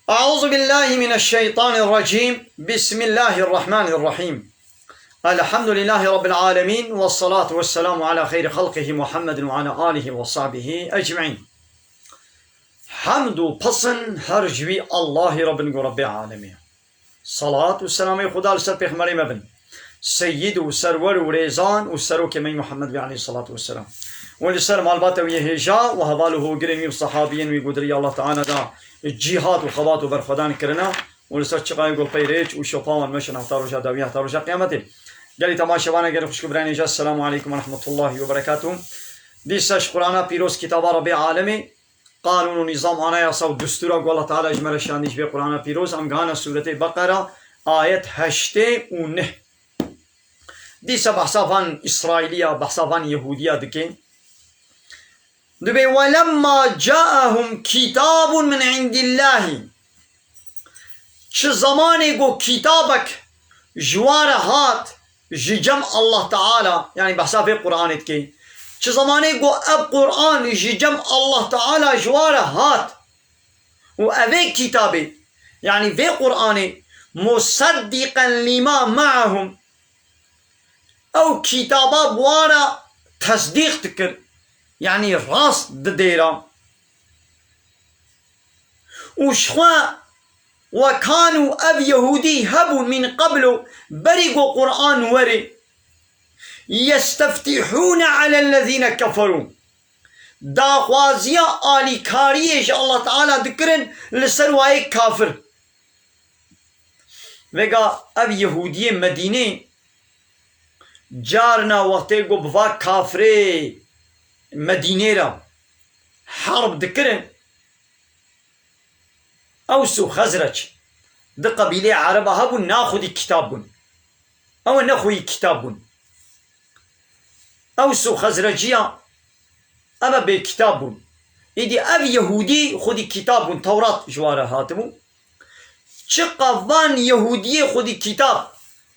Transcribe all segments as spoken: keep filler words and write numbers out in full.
أعوذ بالله من الشيطان الرجيم. بسم الله الرحمن الرحيم. الحمد لله رب العالمين، والصلاة والسلام على خير خلقه محمد وعلى آله وصحبه أجمعين. Hemd û pisin her ji wî Allahî re bin ku Rebbê alemê. Salat û selamê Xuda li ser pêxemberê me bin. Seyyid û serwer û rêzan û serokê me Muhammed wî aleyhissalatu vesselam. Û li ser malbata wî hêja û heval û hogirên wî û sahabiyên wî ku di rêya Allah Teala da cîhat û xebat û berxwedan kirine û li ser çiqayê ku li pey rêç û şopa wan meşin heta roja dawî, heta roja qiyametê. Gelî temaşevanê, gelî xwişk û birayên hêja, Selamu aleykum ve rahmetullahi ve berekatuh. Dîsa ji Qur'ana pîroz, kitaba Rebbê alemê, qanûn û nîzam, anayasa û destûra ku Allah Teala ji me re şandî ji vê Qur'ana pîroz, em gihane sûretê Beqera, ayet heştê û neh. Dîsa behsa van Îsraîliya, behsa van Yehûdiya dike. Dibê, "Welemma caehum kitabun min indillahî." Çi zemanê ku kitabek ji wan re hat, ji cem Allah Teala, yanî behsa vê Qur'anê dike. Çi zemanê ku ev Qur'an ji cem Allah Teala ji wan re hat û evê kitabê, yanî vê Qur'anê, museddiqen lima me'ahum, ew kitaba bi wan re tesdîq dikir, yanî rast didêra. Û jixwe we kanû, ev Yehûdî hebûn, min qeblu, berî ku Qur'an were, yesteftîhûne alellezîne keferû, daxwaziya alîkariyê ji Allah Teala dikirin li ser wayê kafir. Vêga ev Yehûdiyê Medînê carna wextê ku bi va kafirê Medînê re herb dikirin, Ews û Xezrec, di qebîleyê Ereba hebûn, na xwedî kitab bûn. Ew ne xweyî kitab bûn. Ews û Xezreciya, eve bêkitab bûn. Îdî ev Yehûdî xwedî kitab bûn, Tewrat ji wan re hatibû. Çiqa van Yehûdiyê xwedî kitab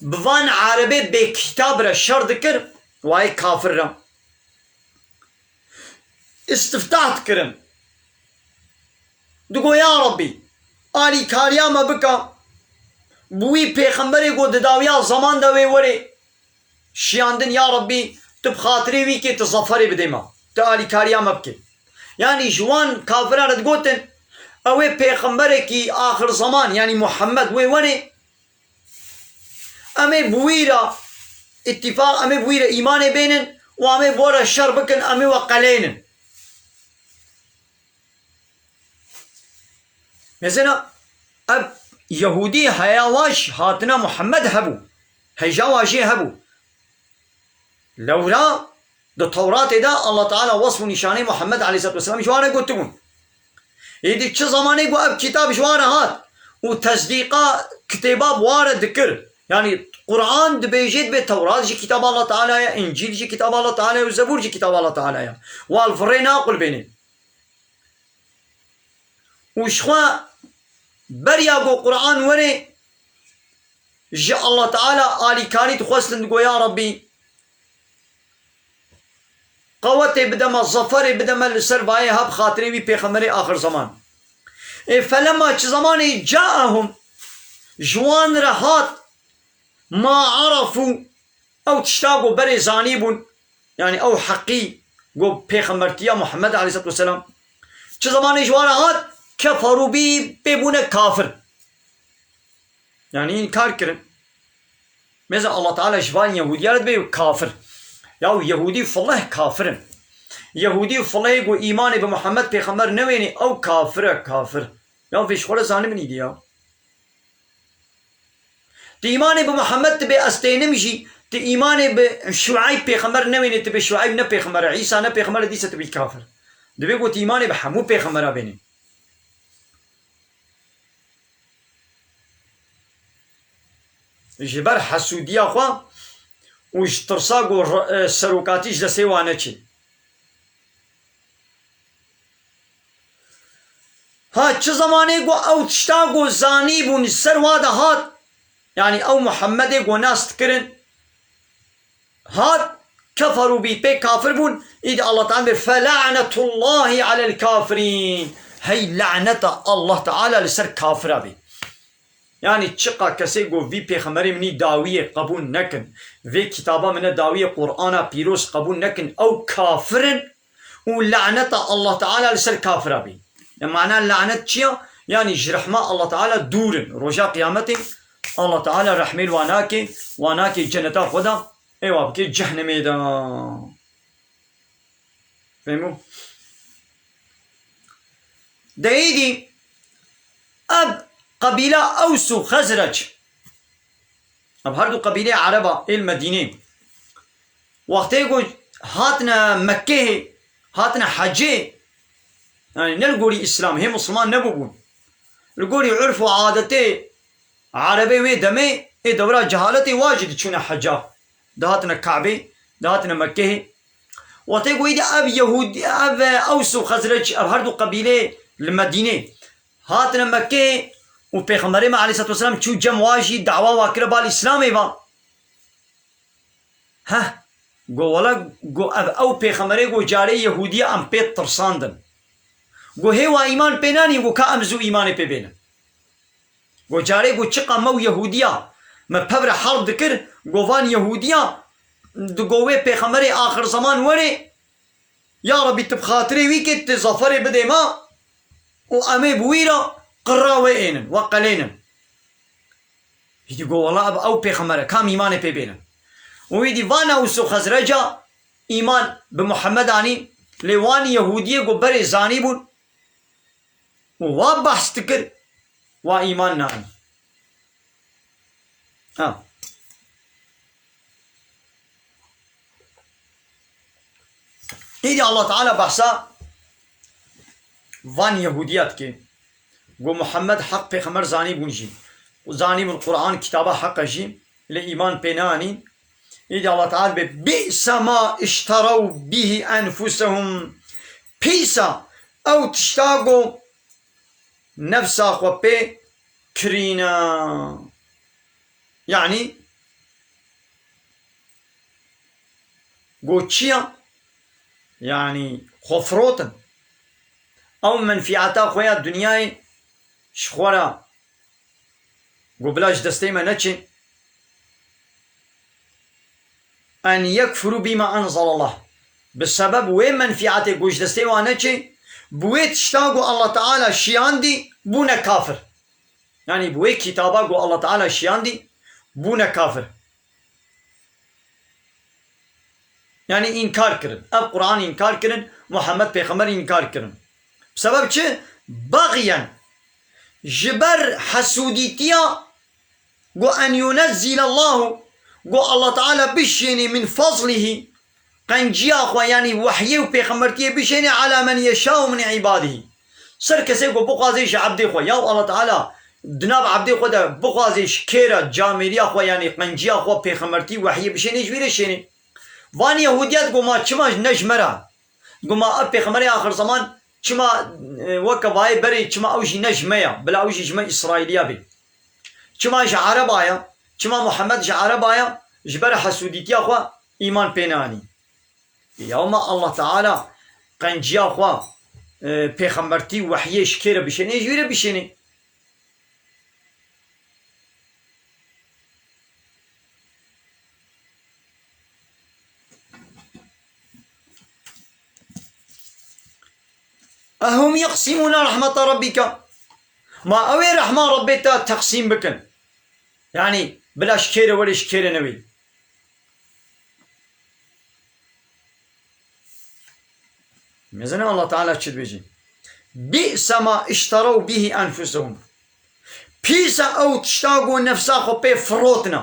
bi van Erebê bêkitab re şer dikir, wayê kafir re istiftah dikirin. Digo, ya Rabbî, alîkariya me bike, bi wî pêxemberê ku di dawiya zeman de wê werê şiyandin, ya Rabbî, tu bi xatirê wî kê, tu zeferê bidê me, tu alîkariya me bikê. Yanî ji wan kafiran re digotin, ew ê pêxemberekî axir zeman, yanî Muhammed wê werê, em ê bi wî re îtîfaq, em ê bi wî re îmanê bênin û em ê bi we re şer bikin, em ê we qelênin. Mesela ev Yehûdî heya wa jî hatina Muhammed hebû. Heja wa jê hebû. Lewra di Tewratê de Allah Teala wesf û nîşanê Muhammed aleyhisselatu vesselam ji wan re gotibûn. Êdî çi zemanê ku ev kitab ji wan re hat û tesdîqa kitêba bi wan re dikir, yanî Qur'an dibêje dibe Tewrat jî kitaba Allah Teala ye, Încîl jî kitaba Allah Teala ye û Zebûr jî kitaba Allah Teala ye. Wal virê naqulbêne. Û jixwe beriya ku Qur'an were, ji Allah Teala alîkarî dixwestin, digo, ya Rabbî, qewetê bide me, zeferê bide me li ser vayê, ha bi xatirê wî pêxemberê axir zeman. Ê felemma, çi zemanê, caehum, ji wan re hat, ma arefû, ew tişta ku berê zanîbûn, yanî ew heqî ku pêxembertiya Muhammed aleyhisselatu vesselam, çi zemanê ji wan re hat, keferû bî, pê bûne kafir. Yanî înkar kirin. Mêze Allah Teala ji van Yehûdiya re dibe kafir. Ya Yehûdî fileh kafir in. Yehûdî filehê ku îmanê bi Muhammed pêxember newênê, ew kafir e, kafir. Ya vê ji xwe re zanibin îdî ya. Tu îmanê bi Muhammed dibe, ez tênim jî, tu îmanê bi Şueyb pêxember newênê, tu bê Şueyb ne pêxember e, Îsa ne pêxember e, dîsa tu bî kafir. Dibe ku tu îmanê bi hemû pêxembera bênê. Ji ber hesûdiya xwe û ji tirsa ku r-, e, serokatî ji destê wan neçê. Ha, çi zemanê ku ew tişta ku zanîbûn ji ser wa de hat, yanî ew Muhammedê ku nas dikirin, hat, keferû bî, pê kafir bûn, îdî Allah Teala bê, "Felanetullahî alel kafirîn." pey laneta Allah Teala li ser kafira bê. Yanî çiqa kesê ku vî pêxemberê min î dawiyê qebûl nekin, vê kitaba min e dawiyê Qur'ana pîroz qebûl nekin, ew kafir in û laneta Allah Teala li ser kafira bê. Ya mana lanet çi ya? Yanî ji rehma Allah Teala dûr in. Roja qiyametê Allah Teala rehmê li wan nake, wan nake ceneta xwe de, ê wa bike cehnemê de. Fehmo? De êdî ev qebîla Ews û Xezrec, ev her du qebîleyê Ereba ê li Medînê, wextê ku hatine Mekkehê, hatine hecê, yanî ne li gorî Îslam, hê Musulman nebûbûn. Li gorî urf û adetê Erebê wê demê, ê dewra cehaletê wa jî diçûne heca. Dihatine Kabê, dihatine Mekkehê. Wextê ku êdî ev Yehûdî, ev Ews û Xezrec, ev her du qebîlê li Medînê hatine Mekkeyê û Pêxemberê me aleyhisselatu vesselam çû cem wa jî dawa wa kire bal Îslamê va. Heh, go wele, go ev ew Pêxemberê go carê Yehûdiya em pê tirsandin. Go hê wa îman pê nanî, go ka em zû îmanê pê bênin. Go carê go çiqa me û Yehûdiya me pevre herb dikir, go van Yehûdiya digo wê Pêxemberê axir zeman werê, ya Rebî tu bi xatirê wî kê tu zaferê bidê me û em ê bi wî re qirra wê ênin, we qelênin. Îdî go wela ev ew Pêxember e, kam îmanê pê bênin. Û îdî van Ews û Xezreca îman bi Muhammed anî, lê wan Yehûdiyê go berê zanîbûn, û wa behs dikir, wa îman nanî. Ha. Îdî Allah Teala behsa van Yehûdiya dike. Go Muhammed heq pêxember zanîbûn jî. Û zanîbûn Quran kitaba heq e jî. Lê îman pê neanîn. Îdî Allah Teala be, "Bi'sa ma işteraw bihi enfusehum." Pîsa ew tişta go nefsa xwe pê kirîne. Yanî go çi ya? Yanî xwe firotin. Ew menfîata xwe ya dinyayê ji xwe re go bila ji destê me neçê. En yekfuru bîma enzelallah. Bi sebeb wê menfîatê ku ji destê wan neçê, bi wê tişta ku Allah Teala şiyandî, bûne kafir. Yanî bi wê kitaba ku Allah Teala şiyandî, bûne kafir. Yanî înkar kirin. Ev Quran înkar kirin, Muhammed Pêxember înkar kirin. Bi sebeb çi? Beğyen. Ji ber hesûdîtiya Go en yunezzilallahu, go Allah Teala bişênê min fazlihi, qenciya xwe, yanî wehyê û pêxembertiyê bişênê ala men yeşau min ibadihi. Ser kesê ku bixwazê ji ebdê xwe, ya Allah Teala di nav ebdê xwe de bixwazê ji kê re camêriya xwe, yanî qenciya xwe, pêxembertî, wehyê bişênê ji wî re şênê. Van Yehûdiya digo ma çima ne ji me re? Digo ma ev pêxemberê axir zeman çima, e, weke vayê berê çima ew jî ne ji me ya, bila ew jî ji me Îsraîliya bê. Çima ji Ereba ya? Çima Muhammed ji Ereba ya? Ji ber hesûdîtiya xwe îman pê neanî. Ya ma Allah Teala qenciya xwe, e, pêxembertî, wehyê ji kê re bişênê, ji wî re bişênê. Ehum yeqsimûne rahmeta rabbike. Ma ew ê rehma Rabbê te teqsîm bikin? Yanî bila ji kê re were, ji kê re newê. Mezin e Allah Teala çi dibêjî? Bi'se ma işteraw bihi enfusehum. Pîs e ew tişta ku nefsa xwe pê firotine.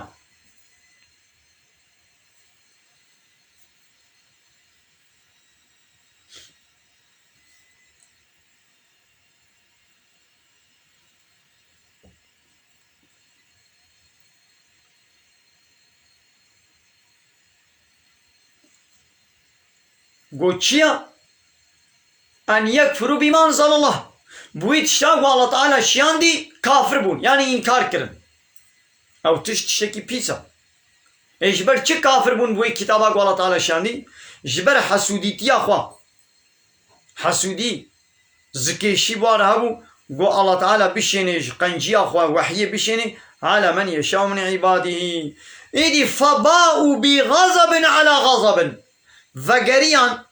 Got çi ya? En yekfuru bima enzelallah. Bi wî tişta ku Allah Teala şiyandî kafir bûn. Yanî înkar kirin. Ew tişt tiştekî pîs e. Ê ji ber çi kafir bûn bi wê kitaba ku Allah Teala şiyandî? Ji ber hesûdîtiya xwe. Hesûdî. Zikêşî bi wan re hebû, got, Allah Teala bişêne ji qenciya xwe, wehyê bişêne, "Ala men yeşâ min îbadihî." Îdî, "Febâû bi gazabin ala gazabin." Vegeriyan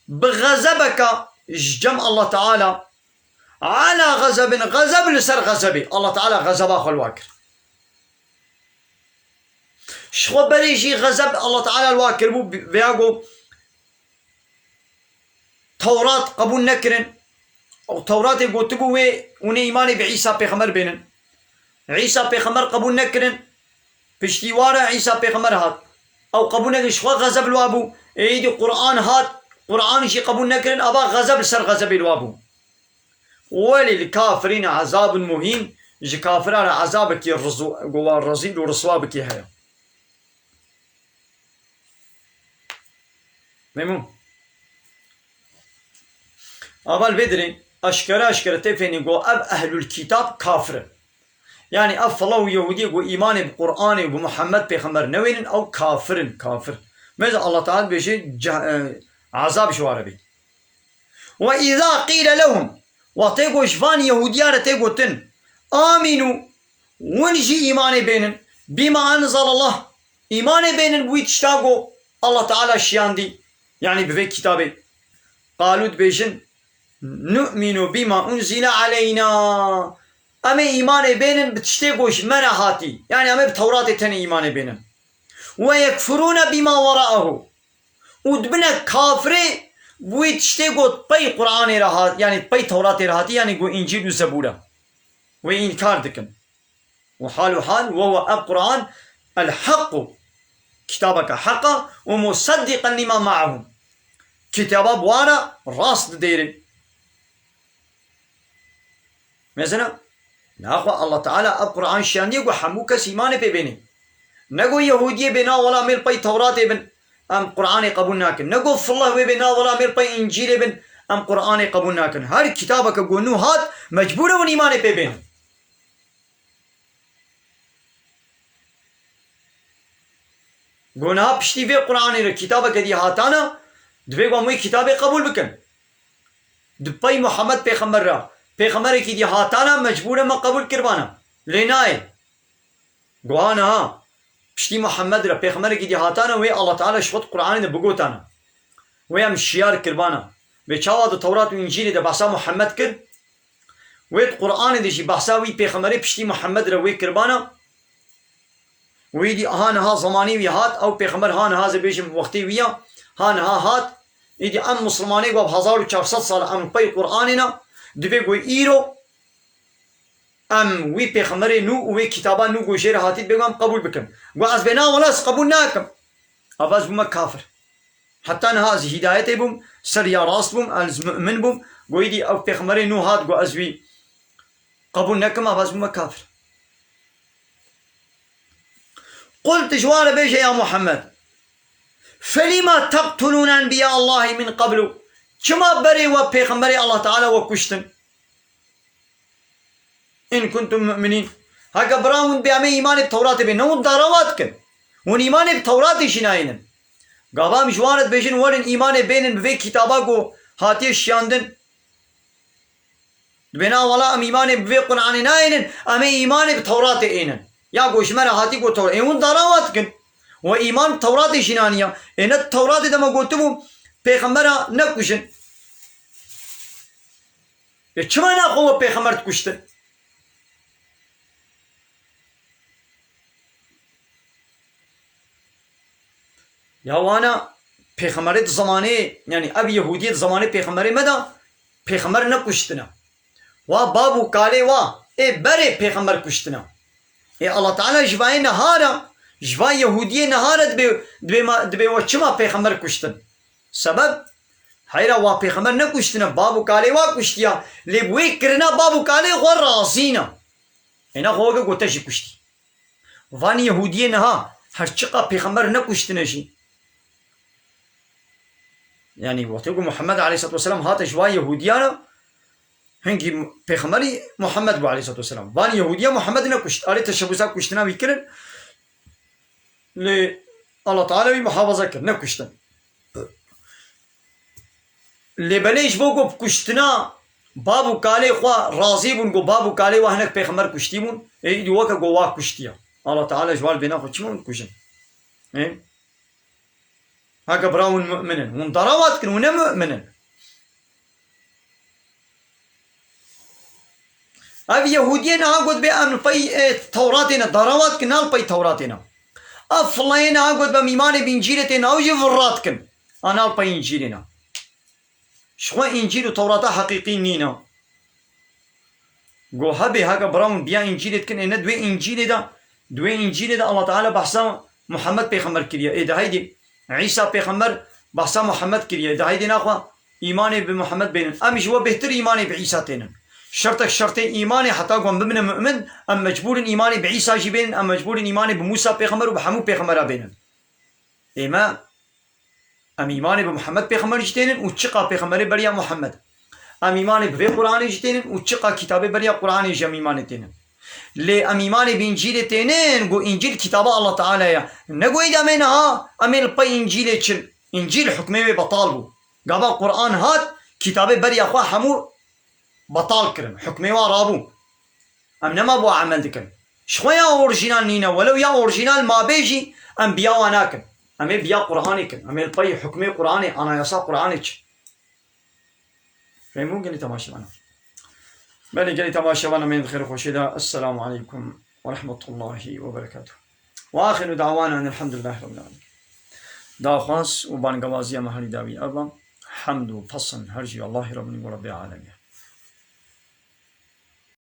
bi gazebeka ji cem Allah Teala, ala gazabin, gazeb li ser gazebê. Allah Teala gazeba xwe li wan kir. Ji xwe berê jî gazeb Allah Teala li wan kiribû, vêya got, Tewrat qebûl nekirin. Ew Tewratê gotibû wê hûn ê îmanê bi Îsa pêxember bênin. Îsa pêxember qebûl nekirin. Piştî wa re Îsa pêxember hat. Ew qebûl nekirin, ji xwe xezeb li wa bû. Êdî Quran hat, Quran jî qebûl nekirin, ava xezeb li ser xezebê li wa bû. Welî li kafirîne ezabun muhîn, ji kafiran re ezabekî rizu-, ku wa rezîl û riswa bikî heye. Memnûn. Ava li vê dirê eşkere eşkere tê fênî ku ev ehlul kîtab kafir in. Yanî ev fila û Yehûdiyê ku îmanê bi Qur'anê û bi Muhammed pêxember newênin, ew kafir in, kafir. Mêze Allah Teala dibêje ceh-, e, ezab ji wan re bê. Ve îza qîle lehum, wextê ku ji van Yehûdiya re tê gotin, amînû, hûn jî îmanê bênin, bîma enzelallah, îmanê bênin bi wî tişta ku Allah Teala şiyandî, yanî bi vê kitabê. Qalû dibêjin, nu'minu bîma unzile aleyna. Em ê îmanê bênin bi tiştê ku ji me re hatî. Yanî em ê bi Tewratê tenê îmanê bênin. Ve yekfurûne bîma weraehu. Û dibine kafirê bi wî tiştê got pey Qur'anê re hat, yanî pey Tewratê re hatî, yanî got Încîl û Zebûr e. Wê înkar dikin. Û hal û hal, we we ev Qur'an el-heqû, kitabeke heq e, û museddiqen lima ma'ahum. Kitaba bi wan re rast didêrin. Mesela, naxwe Allah Teala ev Qur'an şiyandiye ku hemû kes îmanê pê bêne. Ne ku Yehûdiyê bê na wela mêl pey Tewratê bin, em Qur'anê qebûl nakin. Ne ku fillah wê bê na wela mêl pey Încîlê bin, em Qur'anê qebûl nakin. Her kitabeke ku nû hat, mecbûr e hûn îmanê pê bênin. Go niha piştî vê Qur'anê re kitabeke dî hatana, divê ku em wê kitabê qebûl bikin. Di pey Muhammed pêxember re, pêxemberekî dî hatana, mecbûr e me qebûl kiribana. Lê nayê. Go ha niha, piştî Muhammed re pêxemberekî dî hatana, wê Allah Teala ji xwe di Qur'anê de bigotana. Wê em şiyar kiribana. Wê çawa di Tewrat û Încîlê de behsa Muhammed kir, wê di Qur'anê de jî behsa wî pêxemberê piştî Muhammed re wê kiribana. Wî dî ha niha zemanî wî hat, ew pêxember ha niha, ez ê bêjim wextê wî ya, ha niha hat. Îdî em misilmanê ku ev hezar û çar sed sal em pey Qur'anê ne, divê ku îro em wî pêxemberê nû û wê kitaba nû ku jê re hatî, divê ku em qebûl bikin. Ku ez bê na wela ez qebûl nakim. Ava ez bûme kafir. Heta niha ez hîdayetê bûm, ser ya rast bûm, ez mu'min bûm. Go îdî ew pêxemberê nû hat, go ez wî qebûl nekim, ava ez bûme kafir. Qul, tu ji wan re bêje ya Muhammed, felîma teqtulûne enbiya Allahî min qeblu? Çima berê we pêxemberê Allah Teala we kuştin? In kuntum mu'minîn. Heke bira hûn bê em ê îmanê bi Tewratê bê, ne hûn dara wa dikin. Hûn îmanê bi Tewratê jî nayênin. Gava em ji wan re dibêjin, werin îmanê bênin bi vê kitaba ku hatiye şiyandin. Dibê na wela em îmanê bi vê Qur'anê nayênin, em ê îmanê bi Tewratê ênin. Ya ku ji me re hatî ku Tewra-, ê hûn dara wa dikin. We îman bi Tewratê jî naniya. Ê ne Tewratê de me gotibû, pêxembera nekujin. Ê çima naxwe we pêxember dikuştin? Ya wana pêxemberê di zemanê, yanî ev Yehûdiyê di zemanê pêxemberê me de pêxember nekuştine. Wa bab û kalê wa ê berê pêxember kuştine. Ê Allah Teala ji vayê niha re, ji va Yehûdiyê niha re dibê, dibê ma, dibê we çima pêxember kuştin? Sebeb, heyra wa pêxember nekuştine, bab û kalê wa kuştiya, lê bi wê kirina bab û kalê xwe razî ne. Ê ne xwe weke gote jî kuştî. Van Yehûdiyê niha her çiqa pêxember nekuştine jî. Yanî wextê ku Muhammed aleyhisselatu vesselam hate ji van Yehûdiyan re, hingî pêxemberî Muhammed bû aleyhisselatu vesselam. Van Yehûdiya Muhammed nekuşt. Arê teşebbûsa kuştina wî kirin. Lê Allah Teala wî muhafaza kir, nekuştin. Lê belê ji bo ku bi kuştina Bab û kalê xwe razî bûn, got, bab û kalê we hinek pêxember kuştî bûn. Ê, îdî weke got wa kuştiye. Allah Teala ji wan bêna xwe çima hûn dikujin? Ê? Heke bira hûn mu'min in. Hûn derawa dikin, hûn ne mu'min in. Ev Yehûdiyê niha got bê em li pey, e, Tewratê ne, derawa dikin, ne li pey Tewratê ne. Ev filayê niha got bê em îmanê bi Încîlê tê ne, ew jî virra dikin. Ana li pey Încîlê ne. Ji xwe Încîl û Tewrata heqîqî nîne. Go hebê heke bira hûn biya Încîlê dikin, ê ne di wê Încîlê de, di wê Încîlê de Allah Teala behsa Muhammed pêxember kiriye. Ê de heydê Îsa pêxember behsa Muhammed kiriye. Ê de heydê naxwe îmanê bi Muhammed bênin. Em ji we bêhtir îmanê bi Îsa tênin. Şertek şertê îmanê heta ku em bibine mu'min, em mecbûr in îmanê bi Îsa jî bênin, em mecbûr in îmanê bi Mûsa pêxember û bi hemû pêxembera bênin. Ê me Em îmanê bi Muhammed pêxember jî tênin û çiqa pêxemberê beriya Muhammed. Em îmanê bi vê Qur'anê jî tênin û çiqa kitabê beriya Qur'anê jî em îmanê tênin. Lê em îmanê bi Încîlê tênin, ku Încîl kitaba Allah Teala ye. Ne ku êdî em ê niha, em ê li pey Încîlê çin. Încîl hukmê wê betal bû. Gava Qur'an hat, kitabê beriya xwe hemû betal kirin. Hukmê wan rabû. Em nema bo emel dikin. Ji xwe ya orjînal nîne, welew ya orjînal mabê jî em biya wan nakin. Em ê biya Qur'anê kin. Em ê li pey hukmê Qur'anê, anayasa Qur'anê çin. Fehmûn gelî temaşevan. Belê gelî temaşevan em ê di xêr û xweşê de. Esselamu aleykum ve rahmetullahi ve berekatuh. Ve axiru da'wana enelhamdülillahi rabbil alemin. Daxwaz û bangewaziya me herî dawî ev e. Hemd û pesn her jî Allahî Rabbî û Rabbê alemî.